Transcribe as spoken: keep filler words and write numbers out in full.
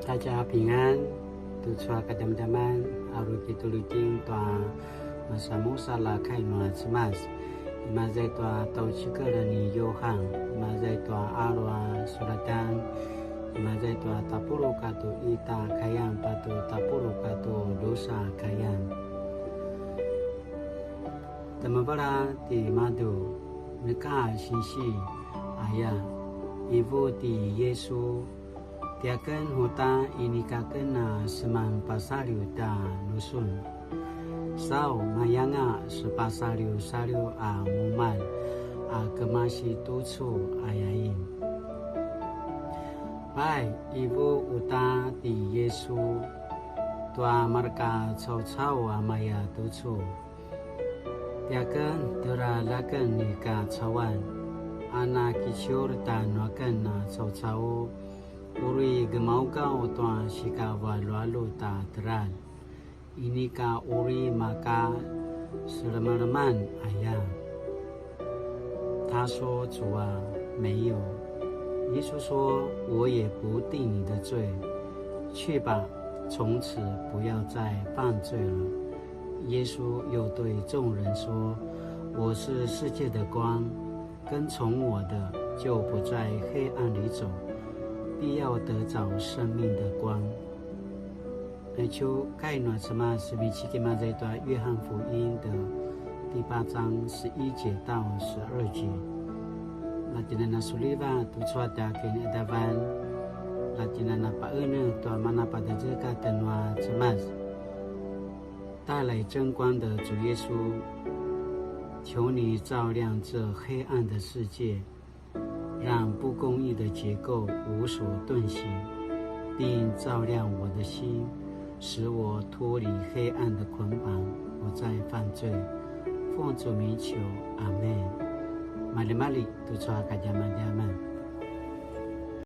大家平安, tucu a kadjamadjaman, a uri tjitulutjin tua masanmusalj a kai nua Cemas. Imaza i tua tjaucikel ni Yuhan, imaza i tua alu a sulatan, imaza i tua tapuluq katua ita a kayan, patje tapuluq katua drusa a kayan. Temevela timadju, neka sinsi aya, ivu ti Yisu, tiaken uta inika aken a seman pasaliw tjanusun. Sau mayanga sepasaliwsaliw a mumalj a kemasi tucu ayain. Pai, ivu uta ti Yisu tua mareka caucau a maya tucu. Tiaken teljar aken i kacauan, a na kiciur tjanuaken a caucau, uri gemaugaw tua sikavaljualjut a teljar, inika uri maka selemeleman aya. 他說：主啊，沒有。耶穌說：我也不定你的罪，去吧，從此不要再犯罪了。耶稣又对众人说：我是世界的光，跟从我的，就不在黑暗里走，必要得着生命的光。 Aicu kai nua Cemas, semiciki mazai tua 约翰福音的第八章十一节到十二节. Latjinana suliva tucu a tja kiniqadavan, latjinana paene tua mana pada zeka tenua Cemas. 带来真光的主耶稣，求你照亮这黑暗的世界， 让不公义的结构无所遁形，并照亮我的心，使我脱离黑暗的捆绑，不再犯罪。奉主名求，阿们。Maljimalji, tucu a kadjamadjaman.